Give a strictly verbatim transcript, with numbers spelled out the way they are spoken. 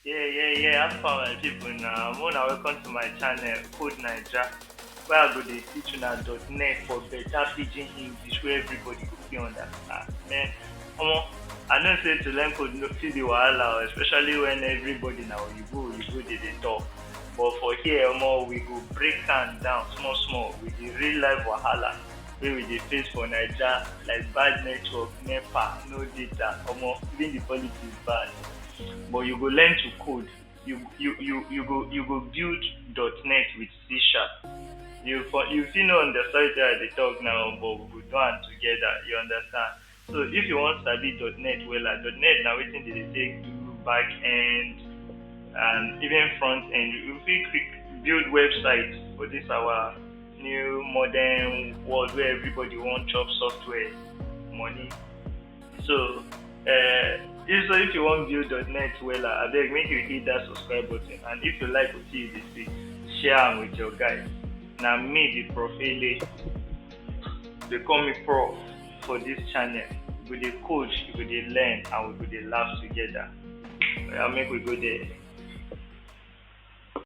Yeah, yeah, yeah. How far, my people? Now, una welcome to my channel, Code Naija, where I go dey teach una dot net for better pidgin English wey everybody go fit understand. Man, omo, I know say to learn code no fit be wahala o, especially when everybody na oyibo oyibo dey dey talk. But for here, omo, we go break am down small small with the real life wahala wey we dey face for Naija, like bad network, nepa, no data, omo, even the politics bad. But you go learn to code. You you you you go you go build dot net with C sharp. You for you fit no understand wetin I dey talk now, but we go do am together. You understand? So if you wan sabi dot net wella, dot net na wetin dey dey take do back end and even front end. You fit quick build website for this our new modern world where everybody wan chop software money. So, uh, if so, if you wan build dot net wella, abeg make you hit that subscribe button, and if you like wetin you dey see, share am with your guys. Na me be Prof Ele. Dey call me Prof for this channel. We go dey code, we go dey learn, and we go dey laugh together. Oya, make we go there.